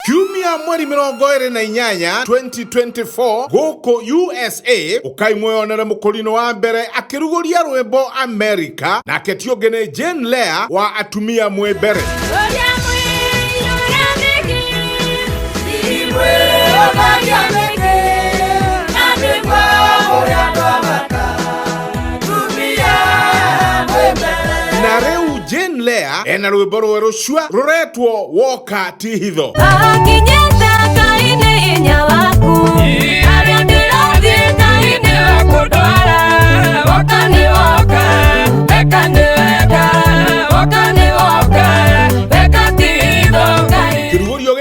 Kiumia mweri 28 2024 goko USA ukaimweyonera mukurino wa mbere akiruguria rwimbo America na ketiogene Jane Leah wa atumia mwembere. Na reu Jane Leah ena rwimbo rweru shua ruretwo Woka ti Hitho.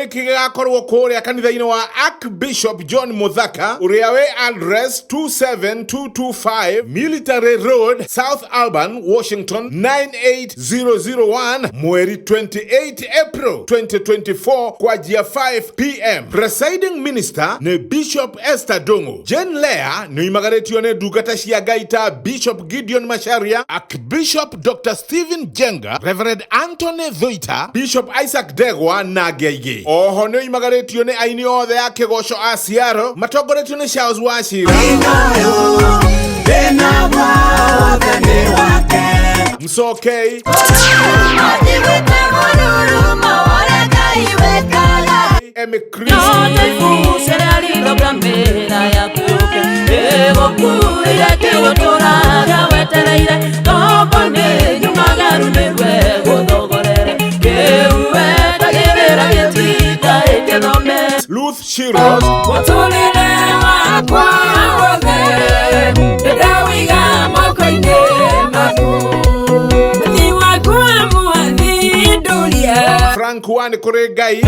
Kigakorwo kuria kanitha-ini wa Archbishop John Muthaka uria we address 27225 Military Road, South Alban, Washington 98001 mweri 28 April 2024 kwa jia 5 p.m. Presiding Minister ni Bishop Esther Dongo. Jane Leah ni imagaretio ne dugata cia gaita Bishop Gideon Macharia, Archbishop Dr. Stephen Jenga, Reverend Anthony Thoita, Bishop Isaac Degwa na Geige. Oho ni imagaretio ne aini othe ya kigosho a Seattle matongoretio ni Charles Washira. Msokei Emikris Ruth Shiros Frank Wani Kuregai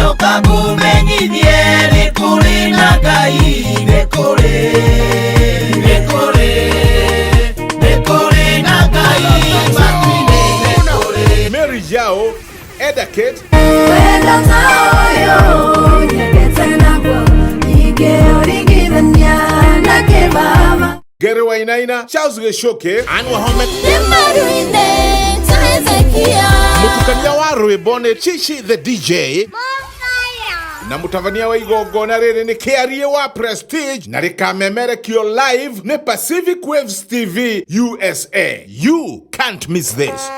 Mary Jao Edakate Gere Wainaina Charles Geshoke Anwa Homet Mutukania wa Rwebone Chichi the DJ na mutavania wa igongona riri ni kiarie wa Prestige na rikamemerekio live ni Pacific Waves TV USA. You can't miss this.